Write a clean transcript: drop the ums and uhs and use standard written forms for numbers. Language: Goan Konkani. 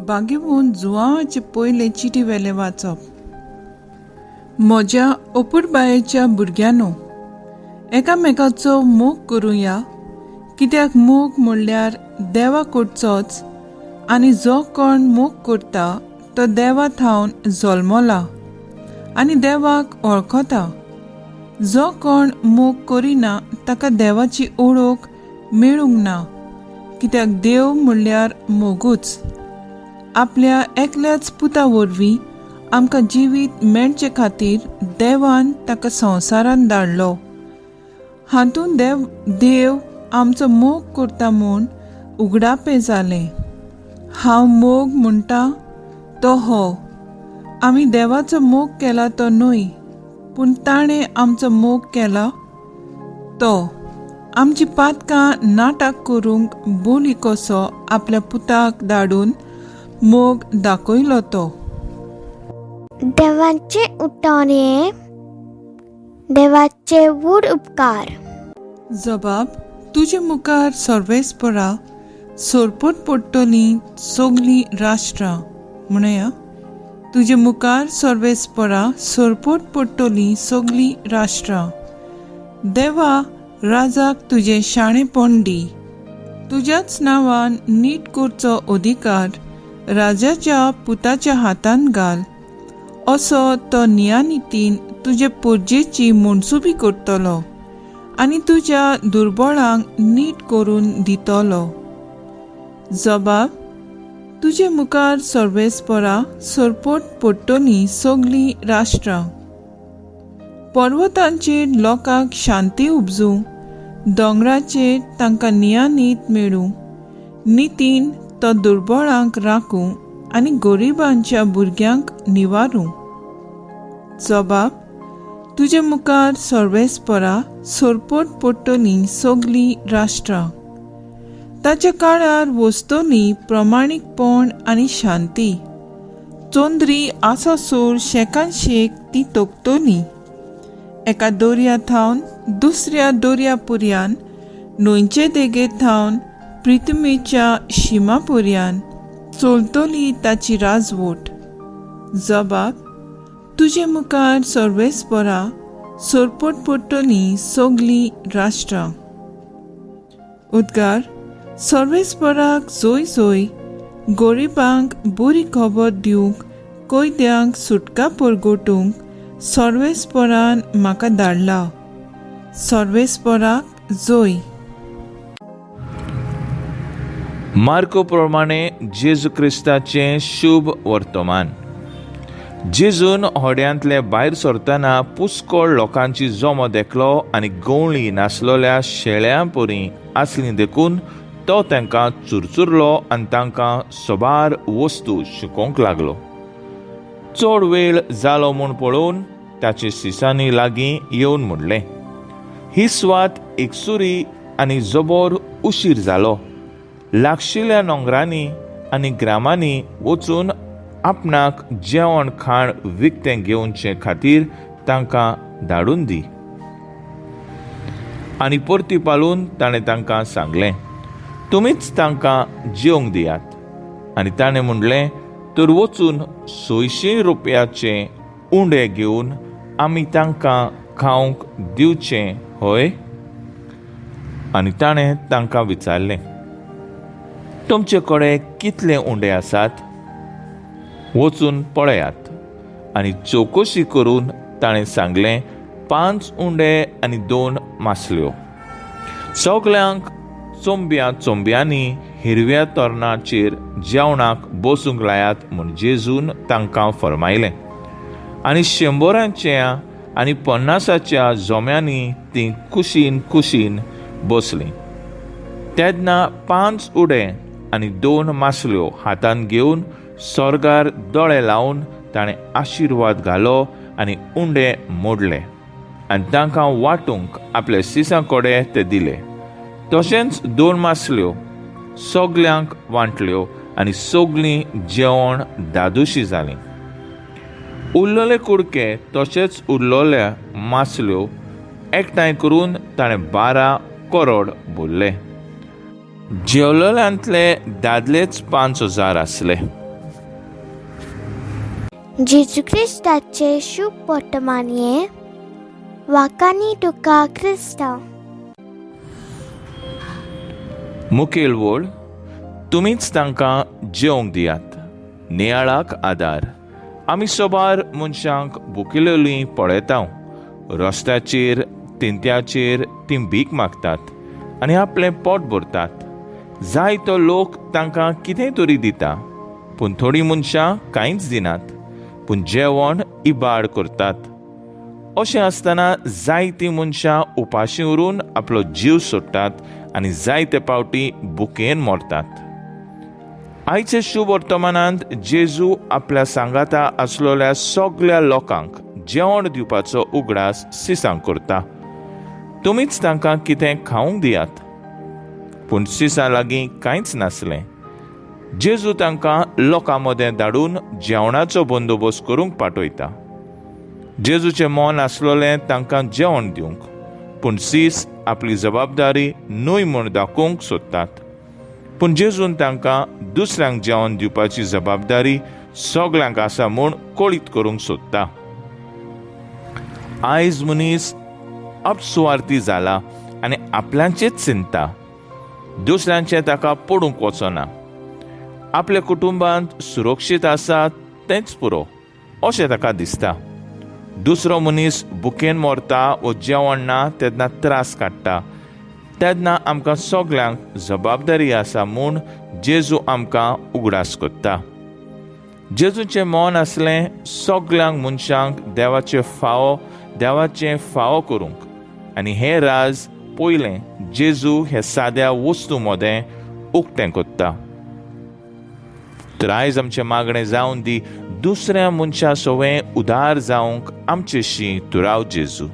भाग्यवंत जुवांवाचे पयले चिटी वेलें वाचप. म्हज्या अपुरबायेच्या भुरग्यांनो, एकामेकाचो मोग करुया, कित्याक मोग म्हणल्यार देवा कडचोच, आनी जो कोण मोग करता तो देवा थावन जल्मला आनी देवाक वळखता. जो कोण मोग करिना ताका देवाची ओळख मेळूंक ना, कित्याक देव म्हणल्यार मोगूच. आपल्या एकल्याच पुता वरवीं आमकां जिवीत मेळचे खातीर देवान ताका संवसारांत धाडलो. हातूंत देव आमचो मोग करता म्हूण उगडापें जालें. हांव मोग म्हणटा तो हो, आमी देवाचो मोग केला तो न्हय, पूण ताणें आमचो मोग केला तो आमची पातकां नाटक करूंक बोली कसो आपल्या पुताक धाडून मोग दाखयलो तो. देवाचें उठान हें देवाचे व्हड उपकार. जबाब, तुजे मुखार सर्वेस्परा सोरपट पडटलीं सगलीं राष्ट्रां. म्हणया, तुजे मुखार सर्वेस्परा सोरपट पडटलीं सगलीं राष्ट्रां. देवा, राजाक तुजें शाणेपण दी, तुज्याच नांवान नीट करचो अधिकार राजाच्या पुताच्या हातान घाल, असो तो नियानितीन तुजे पोरजेची मनसुबी करतलो आनी तुज्या दुर्बळांक नीट करून दितलो. जबाब, तुजे मुखार सर्वेस्परा सरपट पडटलीं सगलीं राष्ट्रां. पर्वतांचेर लोकांक शांती उपजूं, दोंगराचेर तांकां नियानीत मेळूं, नितीन तो दुर्बळांक राखूं आनी गरिबांच्या भुरग्यांक निवारूं. जबाब, तुजे मुखार सर्वेस्परा सरपट पडटलीं सगलीं राष्ट्रां. ताच्या काळार वस्तूंनी प्रमाणीकपण आनी शांती, चोंद्री आसासोर शेकान शेक ती तोखतली. एका दर्या थावन दुसऱ्या दर्या पुर्यान, न्हंयचे देगे थावन प्रिथमीच्या शिमा पुर्यान चलतली ताची राजवट. जबाब, तुजे मुखार सर्वेस्परा सरपट पडटलीं सगलीं राष्ट्रां. उद्गार, सर्वेस्पराक जोय जोय, गरिबांक बरी खबर दिवंक, कैद्यांक सुटका परगटूंक सर्वेस्परान म्हाका धाडला. सर्वेस्पराक जोय. मार्को प्रमाणे जेजू क्रिस्ताचें शुभ वर्तमान. जेजून होड्यांतले भायर सरतना पुस्कळ लोकांची जमो देखलो आनी गवळी नासलेल्या शेळ्यां परी आसली देखून तो तांकां चुरचुरलो आनी तांकां सबार वस्तू शिकोवंक लागलो. चड वेळ जालो म्हूण पळोवन ताचे सिसांनी लागीं येवन म्हणलें, ही सुवात एकसुरी आनी जबर उशीर जालो. लागशिल्ल्या नोंगरांनी आनी ग्रामांनी वचून आपणाक जेवण खाण विकतें घेवचे खातीर तांकां धाडून दी. आनी परती पालून ताणें तांकां सांगलें, तुमीच तांकां जेवंक दियात. आनी ताणें म्हणलें, तर वचून 600 रुपयाचे उंडे घेवन आमी तांकां खावंक दिवचें हय? आनी ताणें तांकां विचारलें, तुमचे कडेन कितले उंडे आसात? वचून पळयात. आनी चवकशी करून ताणें सांगलें, 5 उंडे आनी 2 मासल्यो. सगल्यांक चोंब्या चोंब्यांनी हिरव्या तोरणाचेर जेवणाक बसूंक लायात म्हूण जेजून तांकां फर्मायलें. आनी 100 आनी 50 जोम्यांनी तीं कुशीन कुशीन बसलीं. तेन्ना 5 उडे आनी 2 मासल्यो हातान घेवन स्वर्गार दोळे लावन ताणें आशिर्वाद घालो आनी उंडे मोडले आनी तांकां वांटूंक आपल्या सिसां कडेन ते दिले. तशेंच 2 मासल्यो सगल्यांक वांटल्यो आनी सगलीं जेवण दादोशी जालीं. उरलेले कुडके तशेंच उरलेल्या मासल्यो एकठांय करून ताणें 12 करोड भरले. जेवलेल्यांतले दादलेच 5000 आसले. जेजू क्रिस्ताचे शुभ वर्तमान हें वाकांनी तुका क्रिस्तांव. मुखेल वळ, तुमीच तांकां जेवंक दियात. नियाळाक आदार. आमी सोबार मनशांक भुकिलेलीं पळयता. रस्त्याचेर, तिंत्याचेर तीं भीक मागतात आनी आपलें पोट भरतात. जायतो लोक तांकां कितेंय तरी दिता, पूण थोडीं मनशां कांयच दिनात, पूण जेवण इबाड करतात. अशें आसतना जायतीं मनशां उपाशी उरून आपलो जीव सोडटात आनी जायते पावटी भुकेन मरतात. आयचे शुभ वर्तमानांत जेजू आपल्या सांगाता आसलेल्या सगल्या लोकांक जेवण दिवपाचो उगडास सिसांक करता. तुमीच तांकां कितें खावंक दियात. पूण सिसा लागीं कांयच नासलें. जेजू तांकां लोकां मदें धाडून जेवणाचो बंदोबस्त करूंक पाठयता. जेजूचें मन आसलेलें तांकां जेवण दिवंक, पूण सीस आपली जबाबदारी न्हय म्हूण दाखोवंक सोदतात. पूण जेजून तांकां दुसऱ्यांक जेवण दिवपाची जबाबदारी सगल्यांक आसा म्हूण कळीत करूंक सोदता. आयज मनीस अपसुवार्थी जाला आनी आपल्याचेच चिंता, दुसऱ्यांचें ताका पडूंक वचना. आपल्या कुटुंबांत सुरक्षीत आसा तेंच पुरो अशें ताका दिसता. दुसरो मनीस भुकेन मरता वो जेवण ना तेन्ना त्रास काडटा, तेन्ना आमकां सगल्यांक जबाबदारी आसा म्हूण जेजू आमकां उगडास करता. जेजूचें मन आसलें सगल्यांक मनशांक देवाचें फावो करूंक, आनी हें राज पयलें जेजू हे साद्या वस्तू मदें उक्तें करता. तर आयज आमचें मागणें जावन दी, दुसऱ्या मनशा सवें उदार जावंक आमचेशी तुराव जेजू.